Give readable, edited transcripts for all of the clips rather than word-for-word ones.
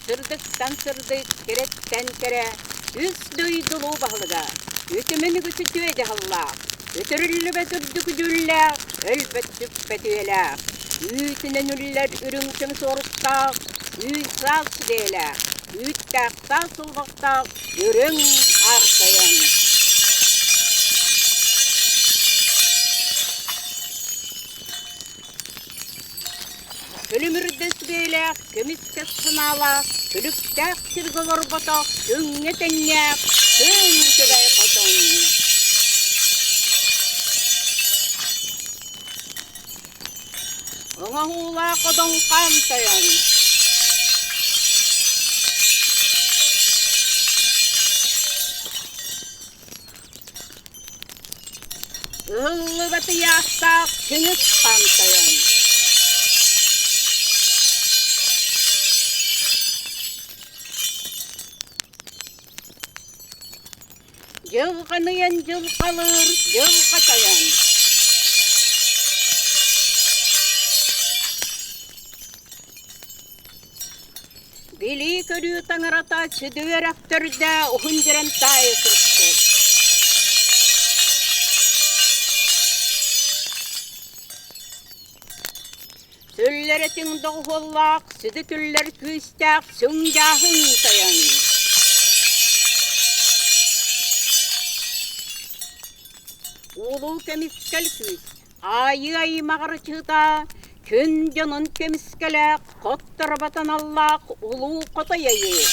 Сырдыктан сырдык, кэрэттэн кэрэ, үс дойдулуу баһылыга, үтүмэн үгүс үтүө дьаһаллаах, үтүрүллүбэт үрдүк дьүүллээх, өлбөт сүппэт үйэлээх, үүтүнэн үллэр үрүҥ көмүс уоруктаах, үүт саас сүдээлээх, үүттээх саас сулбахтаах үрүҥ аар тойон. Күлүмүрдэс бэйэлээх, көмүскэс санаалаах, күлүктээх сиргэ олорботох, күҥҥэ тэҥнээх күн күбэй хотун. Оҥоһуулаах одоҥхоон тойон. Ыһыллыбат ыйаахтаах Чыҥыс хаан тойон. Дьылҕаныйан дьылҕалыыр дьылҕа тойон. Билии-көрүү таҥарата сүдү үөрэхтэрдэ уһун дьирэн таайа сырыттыр. Сүллэрэтиҥ доҕуһуоллаах, сүдү түллэр күүстээх сүҥдьааһын тойон. Улуу көмүскэл күүс, Айыы аймаҕар ычыта, күн дьонун көмүскэлээх, хотторбот аналлаах улуу хотой айыы.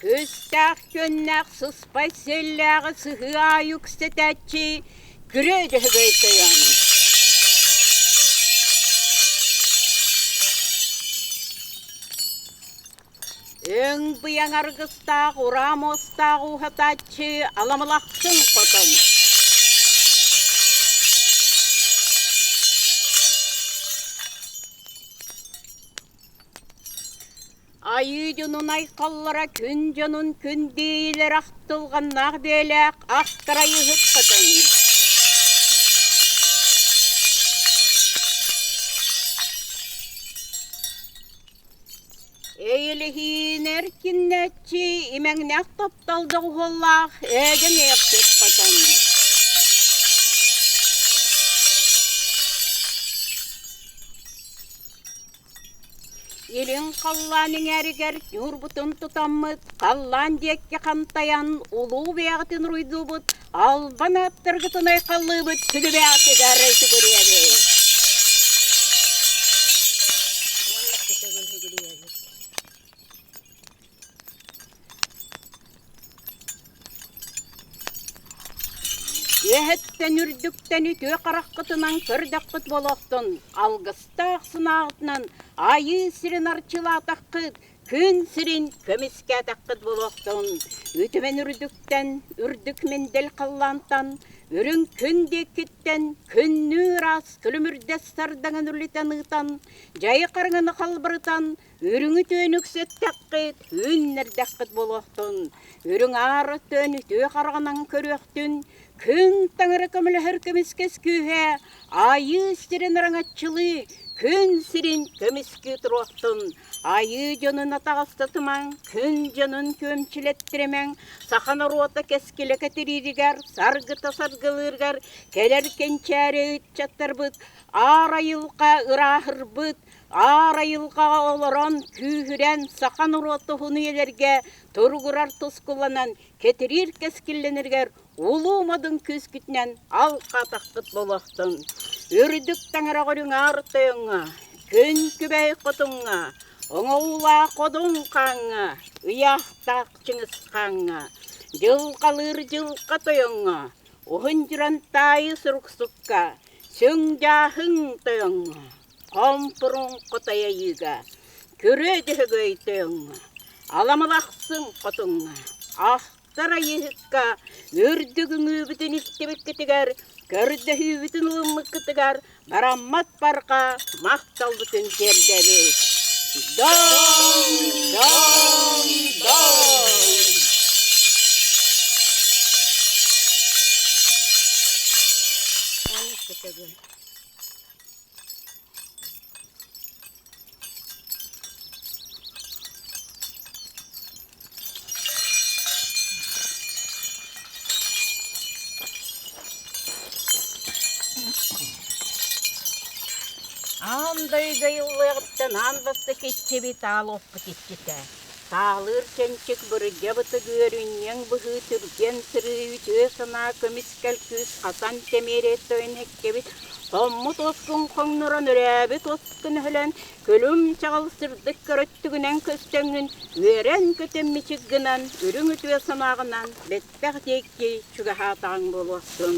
Күстээх күөннээх сыспай сиэллээҕи сыһыы аайы үксэтээччи Күрүө Дьөһөгөй тойон. Өҥ быйаҥ аргыстаах, ураа муостаах ууһатааччы аламылахсын хотон. Айыы дьонун айхаллара күн дьонун күндиилэр ахтылҕаннаах биэлээх ахтарайыһыт хотон. Эйэлэһиин эркиннээччи имэҥнээх таптал доҕуһуоллаах ээдьэҥ ээхсит хотон. Илин халлаан иҥээригэр ньуурбутун тутаммыт, халлаан диэки хантайан, улуу бэйэҕитин уруйдуубут, албан ааттаргытын айхаллыыбыт, сүдү бэйэҕитигэр сүгүрүйэбит. Үөһэттэн үрдүктэн үтүө хараххытынан көрдөххүт буолуохтун, алгыстаах санааҕытынан айыы сирин арчылаатаххыт, күн сирин көмүскээтэххит буолуохтун. Үтүмэн үрдүктэн, үрдүк мэндэл халлаантан, үрүҥ күн диэкиттэн күннүү ыраас күлүмүрдэс сардаҥын үлүтэн ыытан, дьайы харыҥаны халбарытан, Үрүҥү түөн үксэттэххит, үүннэрдэххит буолуохтун, үрүҥ аар өттөн үтүө хараҕынан көрүөхтүн, күн таҥара көмөлөһөр көмүскэс күүһэ, айыы сирин араҥаччылыы, күн сирин көмүскүү туруохтун, айыы дьонун атаҕастатымаҥ, күн дьонун күөмчүлэттиримэҥ, саха норуота кэскилэ кэтирииригэр, саргыта саргылыырыгар кэлэр кэнчээри ыччаттарбыт аар айылҕа ырааһырбыт, Аар айылҕаҕа олорон, күүһүрэн, саха норуот уһун үйэлэргэ туругурар тускуланан, кэтириир кэскиллэнэригэр улуу модун күүскүтүнэн алҕаатаххыт буолуохтун. Үрдүк таҥара үрүҥ аар тойоҥҥо, күн күбэй хотуҥҥа, оҥоуулаах одун хааҥҥа, ыйаахтаах Чыҥыс хааҥҥа, дьылҕалыыр дьылҕа тойоҥҥо, уһун дьуран таайы суруксукка, сүҥ-дьааһыҥ тойоҥҥо, Хомпуруҥ хотойойууга, күрүө Дьөһөгөй тойоҥҥо, Аламалахсын хотуҥҥа, ахтар айыыһыкка үрдүк үҥүүбүтүн истибиккитигэр, көрдөһүүбүтүн ылыммыккытыгар бараммат барҕа махталбытын тиэрдэбит. Дом, дом, дом! Аан дойду айыллыаҕыттан аан бастакы иччибит аал уоппут иччитэ. Таалыыр чэнчик бырдьа бытык үөрүнньэҥ быһыы түргэн сырыы үтүө санаа көмүскэл күүс Хасан Тэмиэрэ тойон эккэбит хоммут уоскун хоҥнорон өрөөбүт уоскун өһүлэн күлүм чаҕыл сырдык көрөттүгүнэн көстөҥҥүн үөрэн-көтөн мичик гынан үрүҥ үтүө санааҕынан бэттэх диэки чугаһаатаҕыҥ буолуохтун.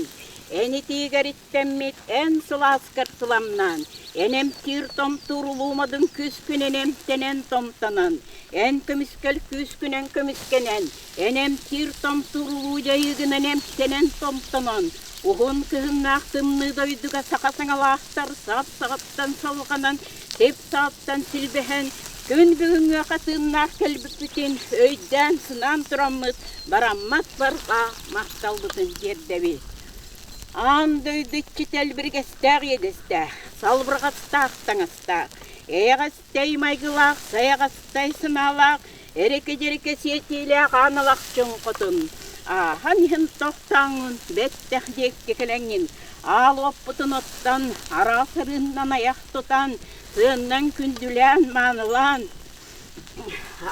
Эн итиигэр иттэммит эн сылааскар сыламнаан, эн эмтиир томтуур улуумадыҥ күүскүнэн эмтэнэн томтонон, эн көмүскэл күүскүнэн көмүскэнэн, эн эмтиир томтуур улуу дьайыыгынан эмтэнэн томтонон, уһун кыһыннаах тымныы дойдуга саха саҥалаахтар сап саҕаттан салҕанан, сип саҕаттан силбэһэн, күн бүгүҥҥү хатыыннаах кэлбиппитин өйдөөн-санаан тураммыт бараммат барҕа махталбытын тиэрдэбит. Аан дойду иччитэ элбиригэстээх иэдэстээх, салбырҕастаах таҥастаах, эйэҕэстэй майгылаах, сайаҕастай санаалаах, эрэкэ-дьэрэкэ сиэтиилээх аан алахчын хотун, ааһан иһэн тохтооҥҥун, бэттэх диэкки кэлэҥҥин, аал уоппутун оттон, араас арыыннан айах тутан, сыаннан күндүлээн, маанылаан,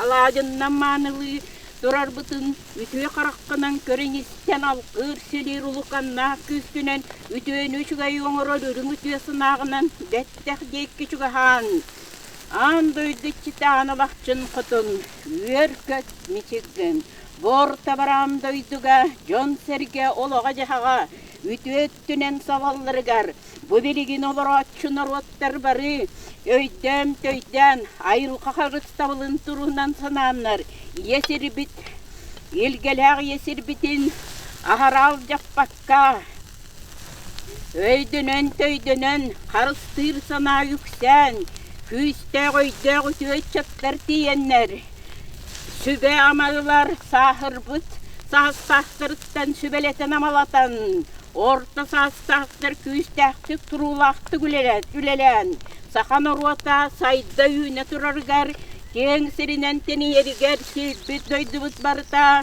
Алаадьыннан маанылыы турарбытын үтүө хараххынан көрөн-истэн алгыыр силиир улуканнаах күүскүнэн үтүөнү үчүгэйи оҥорор үрүҥ үтүө санааҕынан бэттэх диэки чугаһаан, аан дойду иччитэ Аан Алахчын Хотун үөр-көт мичик гын, бу орто бараан дойдуга дьон-сэргэ олоҕо-дьаһаҕа үтүө өттүнэн салалларыгар Бу билигин олорооччу норуоттар бары өйдөөн-төйдөөн, айылҕа харыстабылын туруһунан санааннар, ийэ сирбит, илгэлээх ийэ сирбитин аһара алдьаппакка, өйдөнөн-төйдөнөн, харыстыыр санаа үксээн, күүстээх өйдөөх үтүө ыччаттар тиийэннэр, сүбэ-ама ылар сааһырбыт саастаахтарыттан сүбэлэтэн-амалатан, Орто саастаахтар күүстээхтик туруулаахтык үлэлээн, саха норуота сайда-үүнэ турарыгар, киэҥ сиринэн тэнийэригэр сирбит дойдубут барыта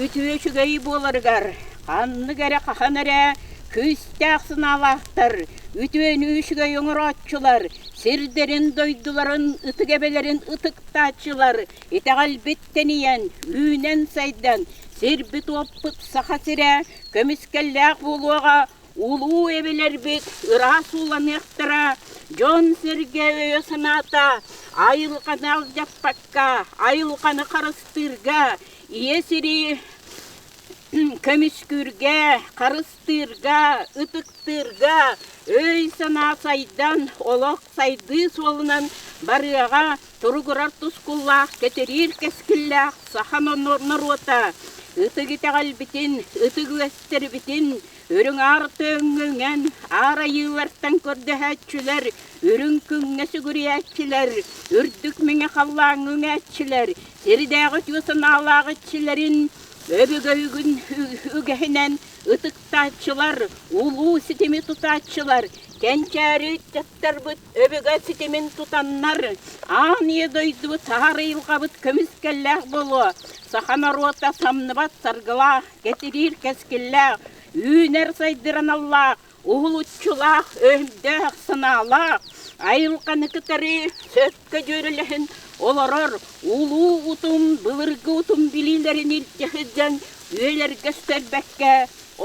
үтүө үчүгэй буоларыгар, ханнык эрэ хаһан эрэ күүстээх санаалаахтар, үтүөнү үчүгэй оҥорооччулар, сирдэрин-дойдуларын ытык эбэлэрин ытыктааччылар итэҕэлбит тэнийэн, үүнэн-сайдан, сирбит-уоппут Саха сирэ көмүскэллээх буолуоҕа, улуу эбэлэрбит ыраас ууланыахтара, дьон-сэргэ өйө-санаата айылҕаны алдьаппакка, айылҕаны харыстыырга, ийэ сири көмүскүүргэ, харыстыырга, ытыктыырга өй-санаа сайдан, олох сайдыы суолунан барыаҕа, туругурар тускуллаах, кэтириир кэскиллээх саха норуота ытык итэҕэлбитин, ытык үгэстэрбитин үрүҥ аар тыаҥҥа үҥэн, аар айыылартан көрдөһөөччүлэр, үрүҥ күҥҥэ сүгүрүйээччилэр, үрдүк мэҥэ халлааҥҥа үҥээччилэр, сирдээҕи үтүө санаалаах иччилэрин өбүгэ үгэһинэн ытыктааччылар, улуу ситими тутааччылар, кэнчээри ыччаттарбыт Өбүгэ ситимин тутаннар, аан ийэ дойдубут аар айылҕабыт көмүскэллээх буолуо, саха норуота самныбат саргылаах, кэтириир кэскиллээх, үүнэр-сайдыр аналлаах, уһулуччулаах, өйдөөх санаалаах, айылҕаны кытары сөпкө дьүөрэлэһэн олорор улуу утум, былыргы утум билиилэрин илдьэ сылдьан үйэлэргэ сүтэрбэккэ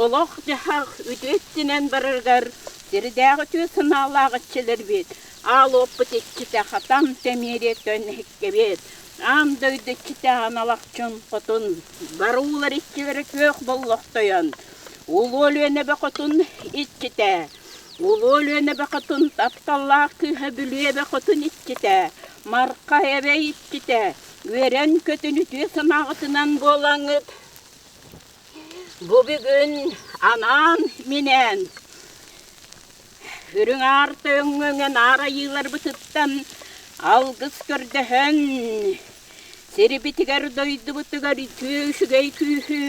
олох-дьаһах үтүө өттүнэн барарыгар сирдээҕи үтүө санаалаах иччилэрбит, аал уоппут иччитэ Хатан Тэмиэриэттэн иһиккэбит, аан дойду иччитэ Аналахчын Хотун, баруулар иччилэрэ Күөх Боллох Тойон, Улуу Өлүөнэ Эбэ Хотун иччитэ, Улуу Өлүөнэ Эбэ Хотун тапталлаах кыыһа Бүлүү Эбэ Хотун иччитэ, Марха Эбэ иччитэ, үөрэн-көтөн үтүө санааҕытынан буолаҥҥыт Бу бүгүн анаан-минээн Үрүҥ Аар Тойоҥҥо наар айыыларбытыттан алгыс көрдөһөн, сирбитигэр, дойдубутугар үтүө үчүгэй күүһү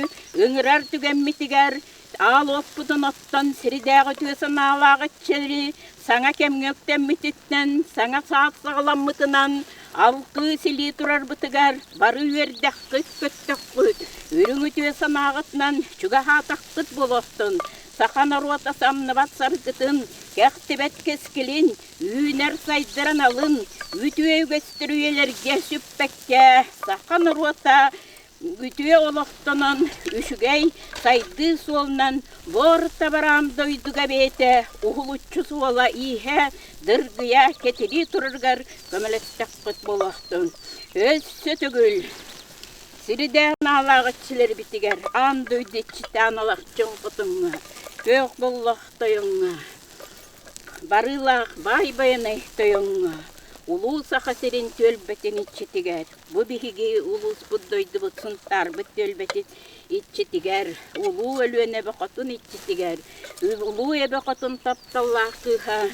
ыҥырар түгэммитигэр аал уоппутун оттон сирдээҕи үтүө санаалаах иччилэри саҥа кэмҥэ үктэммититтэн, саҥа саас саҕаламмытынан алгыы-силии турарбытыгар бары үөрдэххит, көттөххүт, үрүҥ үтүө санааҕытынан чугаһаатаххыт буолуохтун. Саха норуота самныбат саргытын, кэхтибэт кэскилин, үүнэр сайдар аналын, үтүө үгэстэр үйэлэргэ сүппэккэ, саха норуота үтүө олохтонон, үчүгэй сайдыы суолунан бор табараам дойдуга бэйэтэ уһулуччу суола-ииһэ дыргыйа кэтилии турарыгар көмөлөстөххүт буолуохтун. Өссө төгүл Сиридээх наалаах иччилэрбитигэр аан дойду иччитэ аналахчын хотуҥҥа, күөх боллох тойоҥҥо, барыылаах баай байанай тойоҥҥо, улуу Саха сирин түөлбэтин иччитигэр, бу биһиги улууспут дойдубут Сунтаарбыт түөлбэтин иччитигэр, улуу Өлүөнэ эбэ хотун иччитигэр, улуу эбэ хотун тапталлаах кыыһа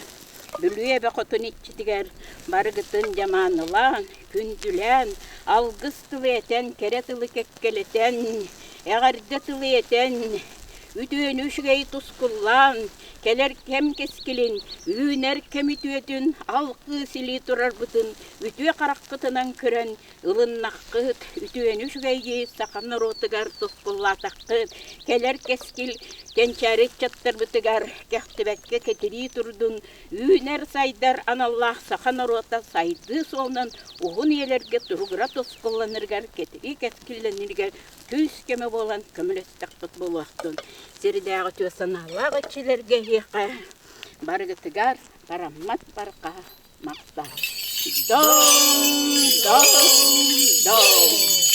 Бүлүү эбэ хотун иччитигэр барыгытын дьамаанылаан, күндүлээн, алгыс тылы этэн, кэрэ тылы кэккэлэтэн, эҕэрдэ тылы этэн, үтүөнү үчүгэйи тускуллаан, кэлэр кэм кэскилин, үүнэр кэм үтүөтүн алгыы силии турарбытын үтүө хараххытынан көрөн ылыннаххыт, үтүөнү үчүгэйи саха норуотугар тускуллаатаххыт, кэлэр кэскил кэнчээри ыччаттарбытыгар кэхтибэккэ кэтирии турдун, үүнэр-сайдар аналлаах саха норуота сайдыы суолунан уһун үйэлэргэ туругура тускулланарыгар, кэтирии кэскиллэнэригэр күүс-көмө буолан көмөлөстөхпүт буолуохтун. Сирдээҕи үтүө санаалаах иччилэргэ эһиэхэ барыгытыгар бараммат барҕа махтал. Дом, дом, дом!